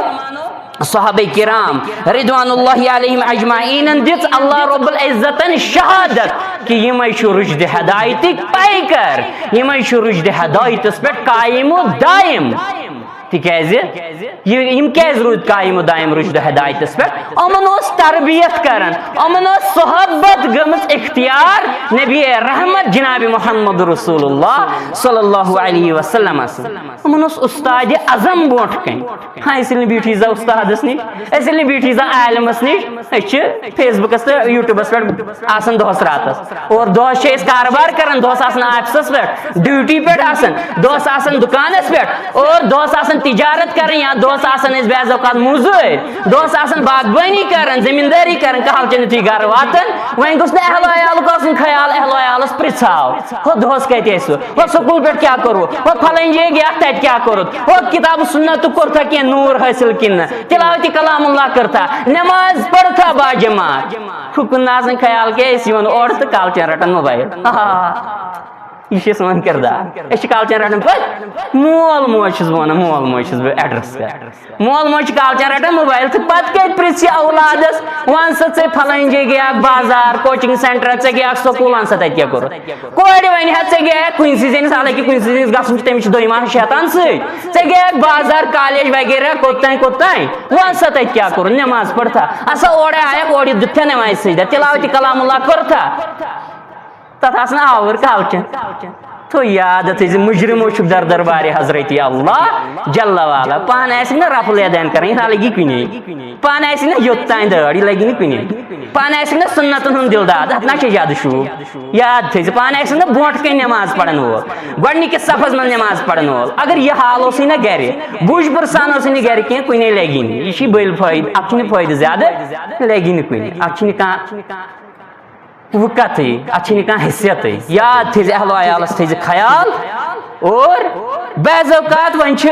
صحابہ کرام رضوان اللہ علیہم اجمعینن دِژ اللہ رب العزتن شہادت کہ یِمے چھِ رشد ہدایتٕکۍ پیکر، یِمے چھِ رشد ہدایتس پٮ۪ٹھ قائم و دائم۔ تِکیازِ یہِ، یِم کیازِ روٗدۍ قائم و دائم رشد ہدایتس پٮ۪ٹھ؟ یِمن اوس تربیت کران، یِمن ٲس صحبت گٔمٕژ اختیار نبی رحمت جناب محمد رسول اللہ صلی اللہ علیہ وسلمس۔ یِمن اوس استاد اعظم برونٛٹھ کنہِ۔ ہاں، أسۍ ییٚلہِ نہٕ بیٖٹھٕے زا استادس نِش، أسۍ ییٚلہِ نہٕ بیٖٹھٕے زا عالمس نِش، أسۍ چھِ فیس بُکس تہٕ یوٗٹیوٗبس پٮ۪ٹھ آسان دۄہس راتس۔ اور دۄہس چھِ أسۍ کاربار کران، دۄہس آسان آفسس پٮ۪ٹھ، ڈیوٹی پٮ۪ٹھ آسان، دۄہس آسان دُکانس پٮ۪ٹھ، اور دۄہس آسان تجارت کران یا دۄہس آسان أسۍ بعض اوقات مٔزوٗرۍ، دۄہس آسان باغبٲنی کران، زٔمیٖندٲری کران، کالچن یُتھُے گرٕ واتان، وۄنۍ گوٚژھ نہٕ اہل و عیالُک آسُن خیال، اہل و عیالس پرژھاو، ہُہ دۄہس کتہِ ٲسوٕ؟ ہُہ سکوٗل پٮ۪ٹھ کیٛاہ کوٚروٕ؟ ہُہ فلٲنۍ جایہِ گٔیاکھ، تتہِ کیٛاہ کوٚرُتھ؟ ہُہ کتاب سُنت تہٕ کوٚرتھا کینٛہہ نوٗر حٲصِل کِنہٕ نہٕ؟ تلاوت کلام اللہ کٔرتھا؟ نماز پٔرتھا باجماعت؟ ہُکُن نہٕ آسان خیال کینٛہہ، أسۍ یِوان اورٕ تہٕ کالچن رٹان موبایل۔ آ، یہِ چھُ سون کردار۔ أسۍ چھِ کالچن رٹان پٔتۍ۔ مول موج چھُس بہٕ ونان، مول موج چھُس بہٕ ایڈریس کران۔ مول موج چھِ کالچن رٹان موبایل تہٕ پتہٕ کتہِ پرژھِ اولادس، ون سا ژےٚ فلٲنۍ جایہِ گٔیاکھ بازار، کوچنگ سینٹر، ژےٚ گٔیاکھ سکوٗل، ون سا تتہِ کیٛاہ کوٚرُتھ؟ کورِ ونہِ ہا، ژےٚ گٔیاکھ کُنسٕے زٔنِس، حالانکہِ کُنسٕے زٔنِس گژھُن چھُ، تٔمِس چھُ دۄیہِ ماہ شیطان سۭتۍ۔ ژےٚ گٔیاکھ بازار، کالیج وغیرہ، کوٚت تام، کوٚت تام؟ وَن سا تَتہِ کیٛاہ کوٚرُتھ، نٮ۪ماز پٔرتھا؟ اَسا اورَے آیَکھ، اورٕ دیُتتھا نٮ۪مازِ سجدہ، تِلاوتِ کلام اللہ کوٚرتھا؟ تَتھ آسہٕ نہٕ آوُر کالچَن۔ تھو یاد تھٲیزِ، مُجرِمو چھُکھ در دربارِ حضرت اللہ جل والا۔ پانہٕ آسہِ نہٕ رفع الیدین کَرٕنۍ، یہِ نہ لَگی کُنے۔ پانہٕ آسہِ نہٕ یوٚت تام دٲڑ، یہِ لَگہِ نہٕ کُنے۔ پانہٕ آسہِ نہٕ سُنتَن ہُنٛد دِلداد، اَتھ نہ چھِ زیادٕ شوٗب۔ یاد تھٲیزِ، پانہٕ آسہِ نہٕ برونٛٹھ کَنہِ نٮ۪ماز پَرَن وول، گۄڈٕنِکِس صفَس منٛز نٮ۪ماز پَرَن وول۔ اگر یہِ حال اوسُے نہ گَرِ، گُج پرسان اوسُے نہٕ گَرِ کینٛہہ، کُنے لَگی نہٕ۔ یہِ چھُے بٔلۍ فٲیدٕ، اَتھ چھُنہٕ فٲیدٕ زیادٕ لَگی نہٕ کُنہِ۔ اَتھ چھُنہٕ کانٛہہ وقتٕے، اَتھ چھُنہٕ کانٛہہ حیثیتٕے۔ یاد تھٲیزِ، اہل و عیالَس تھٲیزِ خیال۔ اور بعض اوقات وۄنۍ چھِ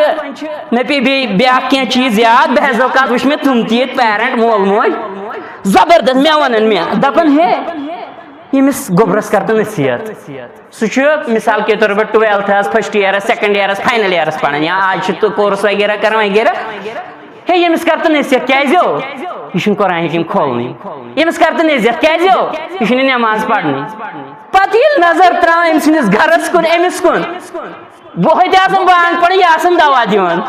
مےٚ پیٚیہِ بیٚیہِ بیٛاکھ کینٛہہ چیٖز یاد، بعض اوقات وٕچھ مےٚ تِم تہِ ییٚتہِ parent، مول موج زبردست مےٚ وَنان، مےٚ دَپان، ہے، ییٚمِس گوٚبرَس کر تہٕ نصیحت۔ سُہ چھُ مثال کے طور پر twelfthس، first yearس، second yearس، final yearس پَران، یا آز چھِ تہٕ course وغیرہ کران وغیرہ۔ ہے، ییٚمِس کر تہٕ نصیحت، کیازِ ہو؟ یہِ چھُنہٕ قرآن حکیٖم کھولنٕے۔ ییٚمِس کر تہٕ نصیحت، کیازِ ہو؟ یہِ چھُنہٕ نٮ۪ماز پَرنٕے۔ پَتہٕ ییٚلہِ نظر ترٛاوان أمۍ سٕنٛدِس گرَس کُن، أمِس کُن، بہٕ ہُتہِ آسان بانگ پران، یہِ آسان دوا دِوان۔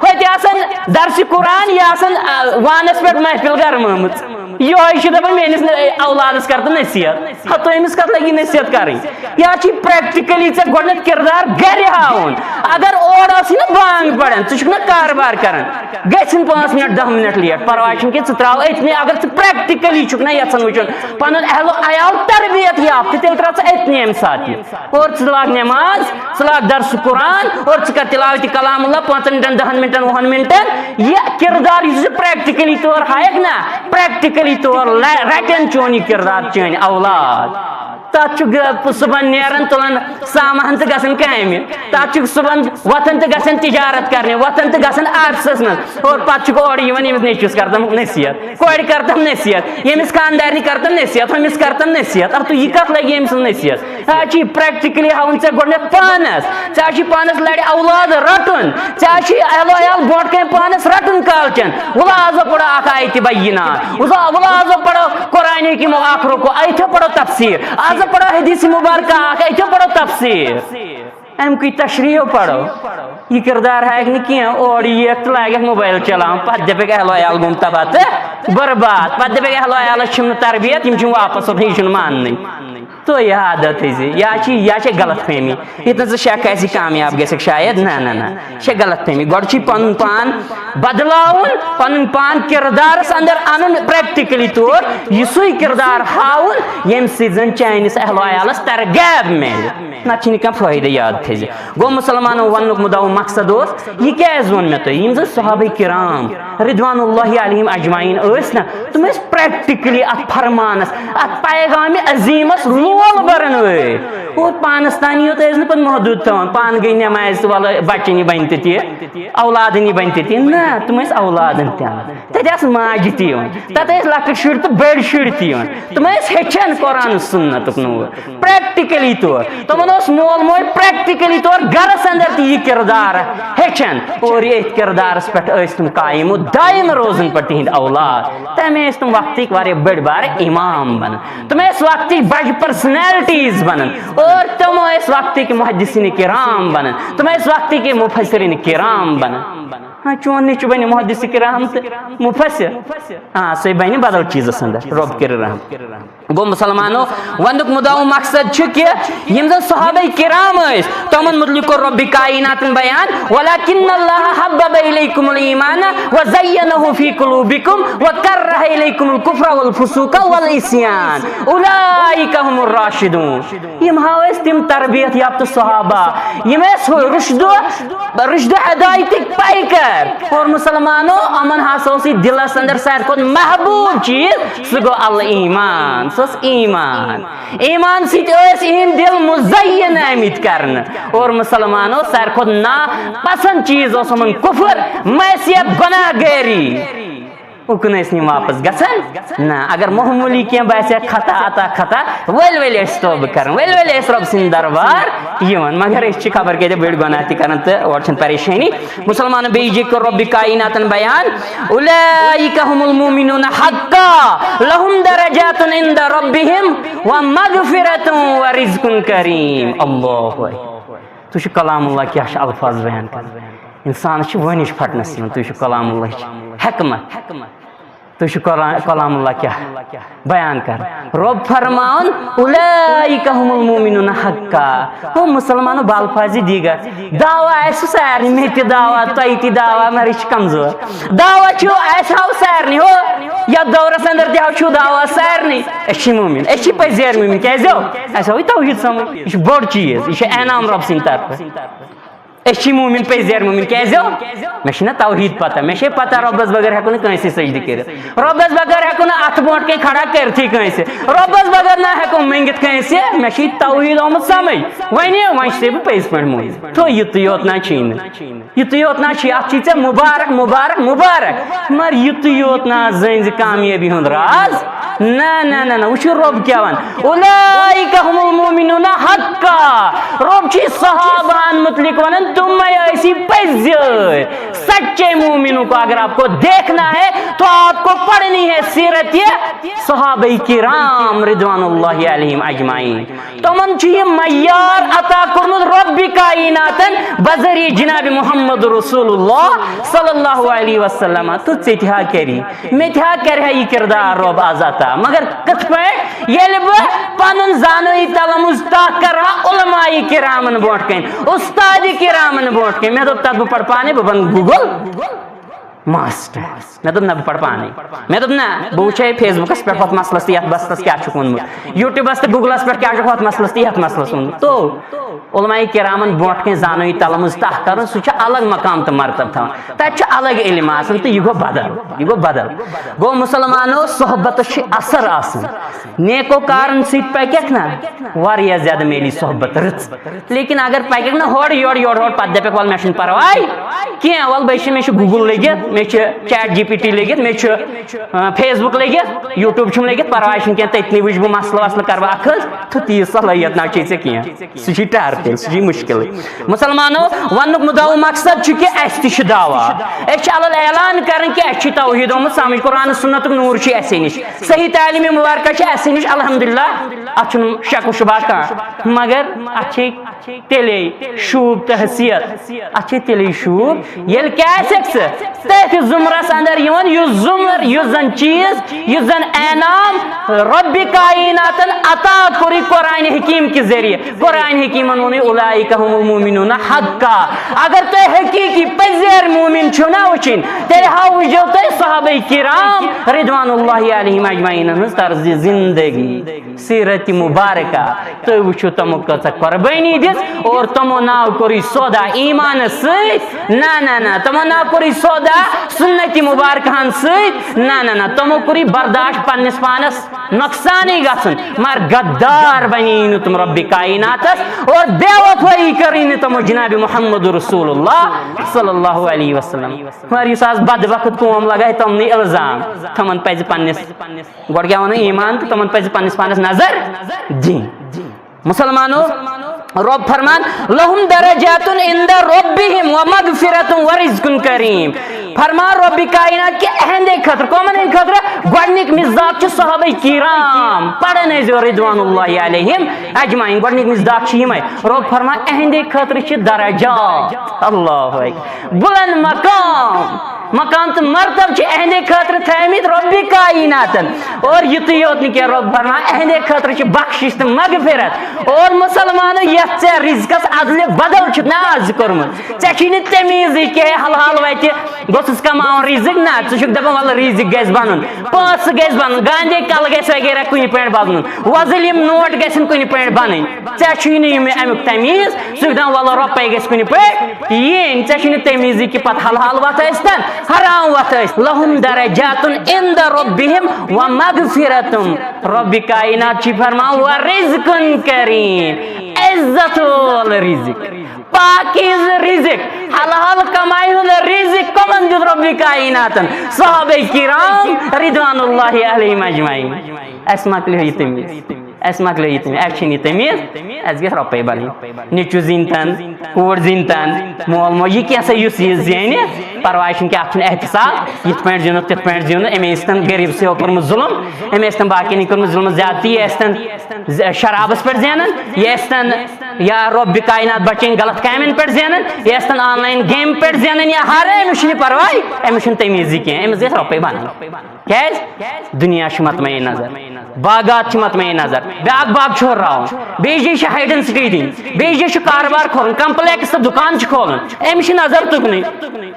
ہُتہِ آسان درسِ قرآن، یہِ آسان، آ، وانس پٮ۪ٹھ محفل گرمٲمٕژ۔ یِہوٚے چھُ دپان، میٲنِس ن-، اولادس کر تہٕ نصیحت۔ ہتو أمِس کتھ لگی نصیحت کرٕنۍ؟ یا چھُے practically ژےٚ گۄڈٕنٮ۪تھ کردار گرِ ہاوُن۔ اگر اورٕ ٲسٕے نہٕ بانگ پران، ژٕ چھُکھ نہ کاربار کران، گژھن پانٛژھ منٹ، دہ منٹ late، پرواے چھُنہٕ کینٛہہ، ژٕ ترٛاو أتنٕے۔ اگر ژٕ practically چھُکھ نہ یژھان وٕچھُن پنُن اہل و عیال تربیت یافتہٕ، تیٚلہِ ترٛاو ژٕ أتنٕے امہِ ساتہٕ یہِ۔ اور ژٕ لاگ نٮ۪ماز، ژٕ لاگ درس قرآن، اور ژٕ کر تلاوت کلام اللہ پانٛژن منٹن، دہن منٹن، وُہن منٹن۔ یہِ کردار یُس ژٕ practically طور ہایکھ نا، practically طور لہ-، رٹن چون یہِ کردار چٲنۍ اولاد۔ تتھ چھُ گ-، صبحن نیران، تُلان سامان تہٕ گژھان کامہِ۔ تتھ چھُ صبحن وۄتھان تہٕ گژھان تجارت کرنہِ، وۄتھان تہٕ گژھان آفسس منٛز۔ اور پتہٕ چھُکھ اورٕ یِوان ییٚمِس نیٚچوِس کرتم نصیحت۔ کورِ کرتم نصیحت، ییٚمِس خاندارنہِ کرتم نصیحت، ہُمِس کرتم نصیحت۔ اَدٕ تہٕ یہِ کَتھ لَگہِ أمۍ سٕنٛز نصیحت؟ ژےٚ حظ چھُے practically ہاوُن ژےٚ گۄڈٕنٮ۪تھ پانَس، ژےٚ حظ چھُے پانَس لَرِ اولاد رَٹُن، ژےٚ حظ چھُے اہل و عیال برونٛٹھ کَنہِ پانَس رَٹُن کالچَن۔ وَلہٕ آز پَرو اَکھ آیتِ بَیِّنات، وَلہٕ، وَلہٕ آز پَرو قرآنِ حکیٖمُک اَکھ رُکوٗ، أتھۍ پَرو تفسیٖر، آز پَرو حدیثِ مُبارکہ اَکھ، أتھۍ پَرو تفسیٖر۔ اَمہِ کُے تشریح پرو۔ یہِ کردار ہایکھ نہٕ کینٛہہ، اورٕ یِیَکھ تہٕ لاگَکھ موبایل چلاوُن، پتہٕ دَپَکھ اہل و عیال گوٚم تباہ تہٕ برباد، پتہٕ دَپَکھ اہل و عیالَس چھِم نہٕ تربیت، یِم چھِم واپس وۄتھان، یہِ چھُنہٕ ماننٕے۔ تو یاد تھٲیزِ، یا چھِ، یا چھِ غلط فہمی، ییٚتہِ نَس ژٕ شک آسہِ کامیاب گژھکھ شاید، نہ، نہ، نہ، یہِ چھےٚ غلط فہمی۔ گۄڈٕ چھُے پَنُن پان بدلاوُن، پَنُن پان کردارَس اندر اَنُن practically طور، یہِ سُے کردار ہاوُن، ییٚمہِ سۭتۍ زَن چٲنِس اہل و عیالَس تَرِ غیب میلہِ۔ نتہٕ چھُنہٕ کانٛہہ فٲیدٕ، یاد تھٲیزِ۔ گوٚو، مُسلمانو وننُک مُدعا و مقصد اوس، یہِ کیازِ ووٚن مےٚ تۄہہِ؟ یِم زن صحابہ کرام رضوان اللہ علیہم اجمعین ٲسۍ نا، تِم ٲسۍ practically اتھ فرمانس، اتھ پیغام عظیمس لوٗ مول برن وٲلۍ۔ اور پانس تانی یوت ٲسۍ نہٕ پتہٕ محدوٗد تھاوان، پانہٕ گٔے نٮ۪مازِ تہٕ وَلہٕ بچن یہِ بنہِ تہِ تہِ، اولادن یہِ بنہِ تہِ تہِ۔ نہ، تِم ٲسۍ اولادن تہِ انان۔ تتہِ آسہٕ ماجہِ تہِ یِوان، تتہِ ٲسۍ لۄکٕٹۍ شُرۍ تہٕ بٔڑۍ شُرۍ تہِ یِوان۔ تِم ٲسۍ ہیٚچھان قرآن سُنتُک نوٗر۔ پریکٹیکلی طور تِمن اوس مول موج پریکٹیکلی طور گرس اندر تہِ یہِ کردار ہیٚچھان، اور ییٚتھۍ کردارس پٮ۪ٹھ ٲسۍ تِم قایم و دائم روزان پتہٕ تِہنٛدۍ اولاد۔ تمہِ ٲسۍ تِم وقتٕکۍ واریاہ بٔڑۍ بارٕ امام بنان۔ تِم ٲسۍ وقتٕکۍ بجہِ پرسنالٹیز بنان، اور تِم ٲسۍ وقتٕکۍ محدثین کرام بنان، تِم ٲسۍ وقتٕکۍ مفسرین کرام بنان۔ ہاں، چون نیٚچو بنہِ محدث کرام تہٕ مفسر۔ ہاں، سُہ بنہِ بدل چیٖزس اندر۔ رۄب کٔرِو رحم۔ گوٚو مسلمانو، وننُک مُدعا و مقصد چھُ کہِ یِم زن صحابہ کرام ٲسۍ، تِمن مُتعلق کوٚر رۄبِ کائناتن بیان، "ولکن اللہ حبب الیکم الایمان وزینہ فی قلوبکم وکرہ الیکم الکفر والفسوق والعصیان اولئک هم الراشدون۔" یِم ہا ٲسۍ تِم تربیت یافتہٕ صحابہ، یِم ٲسۍ رشدو رشدو ہدایتٕکۍ پیکر۔ اور مسلمانو، یِمن ہسا اوس یہِ دِلس اندر ساروی کھۄتہٕ محبوب چیٖز، سُہ گوٚو الایمان، سُہ اوس ایمان۔ ایمان سۭتۍ ٲسۍ یِہنٛدۍ دِل مزین آمٕتۍ کرنہٕ۔ اور مسلمانو، ساروی کھۄتہٕ ناپسند چیٖز اوس یِمن کفر، معصیت، گناہ گٲری۔ اُکُن ٲسۍ نہٕ یِم واپس گژھان۔ نہ، اگر معموٗلی کینٛہہ باسہِ ہا خطا، عطا خطا، ؤلۍ ؤلۍ ٲسۍ توبہٕ کران، ؤلۍ ؤلۍ ٲسۍ رۄب سٕنٛدِ دربار یِوان۔ مگر أسۍ چھِ خبر کۭتیٛاہ بٔڑۍ گۄناہ تہِ کران تہٕ اورٕ چھَنہٕ پریشٲنی۔ مسلمانو، بیٚیہِ جہِ کوٚر رۄبِ کائناتن بیان، "اولئک هم المؤمنون حقا، لهم درجات عند ربهم ومغفرة ورزق کریم۔" اللہ اکبر۔ تُہۍ چھِو کلام اللہ کیٛاہ چھِ الفاظ بیان کران۔ انسانس چھِ وٲنِج پھٹنس یِوان، تُہۍ چھِو کلام اللہ حکمت۔ تُہۍ چھِو کلا-، کلام اللہ کیٛاہ بیان کران۔ رۄب فرماوان، "اولئک هم المؤمنون حقا۔" ہو مسلمانو، بالفاظ دیگر۔ دعویٰ آسہِ سارنٕے، مےٚ تہِ دعویٰ، تۄہہِ تہِ دعویٰ، مگر یہِ چھِ کمزور۔ دعویٰ چھُ، آسہِ ہاو سارنٕے، ہو یتھ دورس اندر تہِ ہاو چھُ دعویٰ سارنٕے۔ أسۍ چھِ مومن، أسۍ چھِ پٔزۍ یٲرۍ مومن۔ کیٛازِ ہو؟ اَسہِ آو یہِ توحید سمجھ۔ یہِ چھُ بوٚڑ چیٖز، یہِ چھُ انعام رۄب سٕنٛدِ طرفہٕ۔ أسۍ چھِ مومن، پٔزۍ یٲرۍ مومن۔ کیٛازِ ہو؟ مےٚ چھِنہ توحید پتہ، مےٚ چھے پتہ رۄبس بغٲر ہٮ۪کو نہٕ کٲنٛسہِ سجدٕ کٔرِتھ، رۄبس بغٲر ہٮ۪کو نہٕ اتھٕ برونٛٹھ کَنہِ کھڑا کٔرتھٕے کٲنٛسہِ، رۄبس بغٲر نہ ہٮ۪کو مٔنگِتھ کٲنٛسہِ۔ مےٚ چھِ توحید آمُت سمجھ۔ وۄنۍ، وۄنۍ چھُسے بہٕ پٔزۍ پٲٹھۍ مومن۔ تھو، یُتُے یوت نہ چھُے نہٕ۔ یُتُے یوت نہ چھُے، اتھ چھُے ژےٚ مبارک، مبارک، مبارک۔ مگر یُتُے یوت نہ زٲنۍ زِ کامیٲبی ہُنٛد راز۔ نہ، نہ، نہ، نہ، وٕچھِو رۄب کیٛاہ وَنان۔ اولئک هم المؤمنون حقا۔ رۄب چھُ صحابہن مُتعلق وَنان، تِمے ٲسی پٔزۍ یٲرۍ۔ سچے مومنوں کو اگر آپ کو دیکھنا ہے تو آپ کو پڑھنی ہے سیرت صحابہ کرام رضوان اللہ علیہم اجمعین۔ تِمن چھُ یہِ معیار عطا کوٚرمُت رۄبِ کائناتن بذریعہ جناب محمد رسول اللہ صلی اللہ علیہ وسلم۔ تہٕ ژےٚ تہِ ہا کری، مےٚ تہِ ہا کرِ ہا یہِ کردار رۄب از عطا۔ مگر کِتھ پٲٹھۍ؟ ییٚلہِ بہٕ پنُن زانوی تلمُز تاہ کرٕ ہا علماء کرامن برونٛٹھ کَنہِ، استاد کرامن برونٛٹھ کَنہِ۔ مےٚ دوٚپ، تتھ بہٕ پرٕ پانے، بہٕ بنہٕ گوٗگل ماسٹر۔ مےٚ دوٚپ، نہ، بہٕ پرٕ پانے۔ مےٚ دوٚپ، نہ، بہٕ وٕچھے فیس بُکس پٮ۪ٹھ ہۄتھ مسلس تہٕ یتھ بستس کیٛاہ چھُکھ ووٚنمُت، یوٗٹیوٗبس تہٕ گوٗگلس پٮ۪ٹھ کیٛاہ چھُکھ ہۄتھ مسلس تہٕ یتھ مسلس ووٚنمُت۔ تو علماء کرامن برونٛٹھ کَنہِ زانوی تلمُز تاہ کرُن، سُہ چھُ الگ مقام تہٕ مرتبہ تھاوان۔ تتہِ چھُ الگ علم آسان تہٕ یہِ گوٚو بدل، یہِ گوٚو بدل۔ گوٚو مسلمانو، صحبتس چھُ اثر آسان۔ نیکو کارن سۭتۍ پککھ نا، واریاہ زیادٕ میلی صحبت رٕژ۔ لیکن اگر پککھ نا ہورٕ یورٕ، یورٕ ہورٕ، پتہٕ دپکھ، "ول، مےٚ چھُنہٕ پرواے کینٛہہ، ول، بہٕ چھُ، مےٚ چھُ گوٗگل لٔگِتھ، مےٚ چھُ چیٹ جی پی ٹی لٔگِتھ، مےٚ چھُ، آ، فیس بُک لٔگِتھ، یوٗٹیوٗب چھُم لٔگِتھ، پرواے چھُنہٕ کینٛہہ، تٔتنٕے وٕچھِ بہٕ مسلہٕ وسلہٕ کرٕ بہٕ اکھ حل۔" تہٕ تیٖژ صلٲحیت نہ چھے ژےٚ کینٛہہ۔ سُہ چھُے ٹر تیٚلہِ، سُہ چھُے مُشکِلٕے۔ مسلمانو، وننُک مُدعا و مقصد چھُ کہِ اَسہِ تہِ چھُ دعویٰ۔ أسۍ چھِ الگ اعلان کران کہِ اَسہِ چھُ توحید آمُت سمجھ، قرآن سنتُک نوٗر چھُ اَسے نِش، صحیح تعلیٖم مبارکہ چھِ اَسے نِش، الحمدللہ، اَتھ چھُنہٕ شک و شبہ کانٛہہ۔ مگر اَتھ چھِ تیٚلے شوٗب تہٕ حیثیت، اَتھ چھِ تیٚلے شوٗب، ییٚلہِ کیٛاہ آسٮ۪کھ ژٕ؟ تٔتھۍ زمرس اندر یِوان یُس زمر، یُس زن چیٖز، یُس زن انعام رۄبِ کائناتن عطا کوٚرُے قرآن حکیم کہِ ذٔریعہٕ۔ قرآن حکیمن ووٚنُے، "اولئک هم المؤمنون حقا۔" اگر تُہۍ حقیقی پٔزۍ یٲرۍ مومن چھِو نا وٕچھِنۍ، تیٚلہِ ہا وٕچھو تُہۍ صحابہ کرام رضوان اللہ علیہم اجمعین ہٕنٛز طرزِ زندگی، سیرت مبارکہ۔ تُہۍ وٕچھِو تِمو کۭژاہ قۄربٲنی دِژ اور تِمو ناو کوٚرُے سودا ایمانس سۭتۍ۔ نہ، نہ، نہ، تِمو ناو کوٚرُے سودا سنت مبارکہن سۭتۍ۔ نہ، نہ، نہ، تِمو کوٚر یہِ برداشت پننِس پانس نۄقصانٕے گژھُن، مگر غدار بنے نہٕ تِم رۄبِ کائناتس اور بے وفٲیی کٔرٕے نہٕ تِمو جناب محمد رسول اللہ صلی اللہ علیہ وسلم۔ مگر یُس آز بدبخت قوم لگایہِ تِمنٕے الزام، تِمن پزِ پننِس، گۄڈٕ کیٛاہ ونو، ایمان، تہٕ تِمن پزِ پننِس پانس نظر دِنۍ۔ مسلمانو، رۄب فرمان، "لہم درجات عند ربہم ومغفرۃ ورزق کریم"۔ فرمان رۄبِ کائنات کہِ اہندِ خٲطرٕ، کمن ہٕنٛدِ خٲطرٕ؟ گۄڈنیُک مصداق چھِ صحابہ کرام، پرن ٲسۍ زیو رضوان اللہ علیہم اجمعین۔ گۄڈنیُک مصداق چھِ یِمے۔ رۄب فرمان، اہندِ خٲطرٕ چھِ درجات، اللہ اکبر، بلند مقام۔ مقام تہٕ مرتبہٕ چھِ اہندِ خٲطرٕ تھٲومٕتۍ رۄبِ کائناتن۔ اور یُتُے یوت نہٕ کینٛہہ، رۄب فرمان، اہندِ خٲطرٕ چھِ بخشش تہٕ مغفرت۔ اور مسلمانو، یتھ ژےٚ رزقس ادلہِ بدل چھُتھ نہ آز کوٚرمُت، ژےٚ چھُے نہٕ تمیٖزٕے کینٛہہ، حلال وتہِ گوٚژھُس کماوُن رزق، نہ، ژٕ چھُکھ دپان، ولہٕ رزق گژھِ بنُن، پونٛسہٕ گژھِ بنُن، گاندے کل گژھِ وغیرہ کُنہِ پٲٹھۍ بنُن، وۄزٕلۍ یِم نوٹ گژھن کُنہِ پٲٹھۍ بنٕنۍ۔ ژےٚ چھُے نہٕ یہِ مےٚ اَمیُک تمیٖز، ژٕ چھُکھ دَپان، وَلہٕ رۄپَے گژھِ کُنہِ پٲٹھۍ یِنۍ۔ ژےٚ چھُے نہٕ تمیٖزٕے کہِ پَتہٕ حلال وَتھ ٲسۍتَن، حرام وَتھ ٲسۍ۔ لَهُمْ دَرَجَاتٌ عِنْدَ رَبِّهِمْ وَمَغْفِرَةٌ۔ رۄبِ کائنات چھُے فرمان، وَرِزْقٌ کَریٖم، عزت وول رِزِق، پاکیٖزٕ رِزِق، حلال کمایہِ ہُنٛد رِزِق کَمَن دیُت رۄبِ کائناتَن؟ صحابہ کرام رضوان اللہ علیہم اجمعین۔ اَسہِ مۄکلیو یہِ تمیٖز۔ اَسہِ مۄکلیو یہِ تٔمۍ، اَسہِ چھِنہٕ یہِ تٔمِس، اَسہِ گژھِ رۄپَے بَنٕنۍ۔ نیٚچوٗ زیٖنۍ تَن، کوٗر زیٖنۍ تَن، مول موج، یہِ کینٛہہ سا یُس یہِ زینہِ، پَرواے چھُنہٕ کینٛہہ، اَتھ چھُنہٕ احتساب، یِتھ پٲٹھۍ زینُت، تِتھ پٲٹھۍ زینُت، أمۍ ٲسۍ تَن غریٖبسٕے یوت کوٚرمُت ظُلُم، أمۍ ٲسۍ تَن باقیَن یہِ کوٚرمُت ظُلُم زیادتی، یہِ ٲسۍ تَن ز-، شرابَس پٮ۪ٹھ زینان، یہِ ٲسۍ تَن یا رۄبِ کائنات بَچٲیِن غلط کامٮ۪ن پٮ۪ٹھ زینان، یہِ ٲسۍ تَن آن لایِن گیمہِ پٮ۪ٹھ زینان یا ہَر، أمِس چھُنہٕ پَرواے، أمِس چھُنہٕ تٔمیٖزٕے کینٛہہ، أمِس گژھِ رۄپَے بَنٕنۍ۔ کیٛازِ؟ دُنیا چھُ مطمئن نظر، باغات چھِ مطمئن نظر، بیٛاکھ باغ چھُ ہُراوُن، بیٚیِس جایہِ چھِ ہاے ڈینسٹی دِنۍ، بیٚیِس جایہِ چھُ کاربار کھولُن، کمپلیکس تہٕ دُکان چھُ کھولُن، أمِس چھِ نظر تُکنُے۔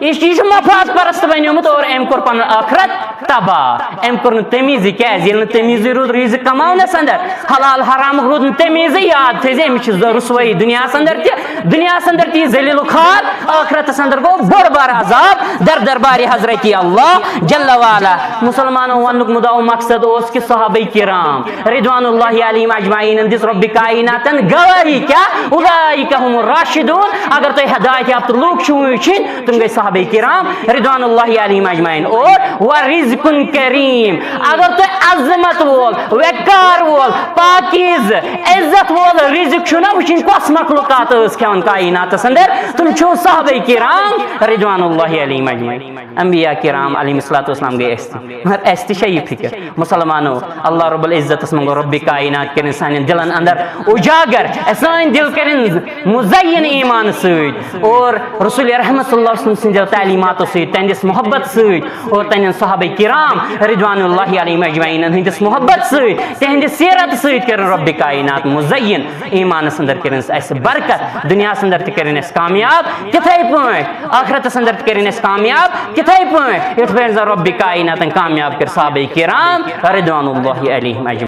یہِ چھُ، یہِ چھُ مفاد پرست بنیومُت اور أمۍ کوٚر پنُن ٲخرت تباہ۔ أمۍ کوٚر نہٕ تمیٖزٕے، کیٛازِ؟ ییٚلہِ نہٕ تمیٖزٕے روٗد رِزِق کماونس اندر، حلال حرامُک روٗد نہٕ تمیٖزٕے، یاد تھٲیزِ، أمِس چھِ زٕ رُسوٲیی دُنیاہس اندر تہِ، دُنیاہس اندر تہِ یہِ ذلیل و خوار، ٲخرتس اندر گوٚو بوٚڑ بار عذاب، در دربارِ حضرت اللہ جل وعلا۔ مسلمانو، وننُک مُدعا و مقصد اوس کہِ صحابہ کرام رضوان اللہ علیہم اجمعین دِژ رۄبِ کائناتن گواہی، کیا؟ اولئک هم الراشدون۔ اگر تُہۍ ہدایت یافتہٕ لوٗکھ چھِو وٕچھِنۍ، تِم گٔے صحابہ کرام رضوان اللہ علیہم اجمعین۔ اور ورزق کریم، اگر تُہۍ عظمت وول، وقار وول، پاکیز، عزت وول رزق چھُو نہ وٕچھِنۍ، کۄس مخلوقات ٲس کھٮ۪وان کائناتس اندر؟ تِم چھِو صحابہ کرام رضوان اللہ علیہم اجمعین۔ انبیاء کرام علیہم الصلوۃ والسلام گٔے اَسہِ تہِ۔ مگر اَسہِ تہِ چھےٚ یہِ فکر، مسلمانو، اللہ رب العزتس منٛگو رۄبِ کائنات کٔرِنۍ سانٮ۪ن دِلن اندر اجاگر، سٲنۍ دِل کٔرِنۍ مزین ایمان سۭتۍ اور رسول رحمت صلی اللہ علیہ وسلم سٕنٛدیو تعلیماتو سۭتۍ، تہنٛدِس محبت سۭتۍ اور تہنٛدٮ۪ن صحابہ کرام رضوان اللہ علیہم اجمعینن ہٕنٛدِس محبت سۭتۍ، تہنٛدِ سیرت سۭتۍ کٔرِنۍ رۄبِ کائنات مزین۔ ایمانس اندر کٔرِنۍ اَسہِ برکت، دُنیاہس اندر تہِ کٔرِنۍ اَسہِ کامیاب تِتھے پٲٹھۍ، ٲخرتس اندر تہِ کٔرِنۍ اَسہِ کامیاب تِتھے پٲٹھۍ، یِتھ پٲٹھۍ زن رۄبِ کائناتن کامیاب کٔر صحابہ کرام رضوان اللہ علیہم اجمعین۔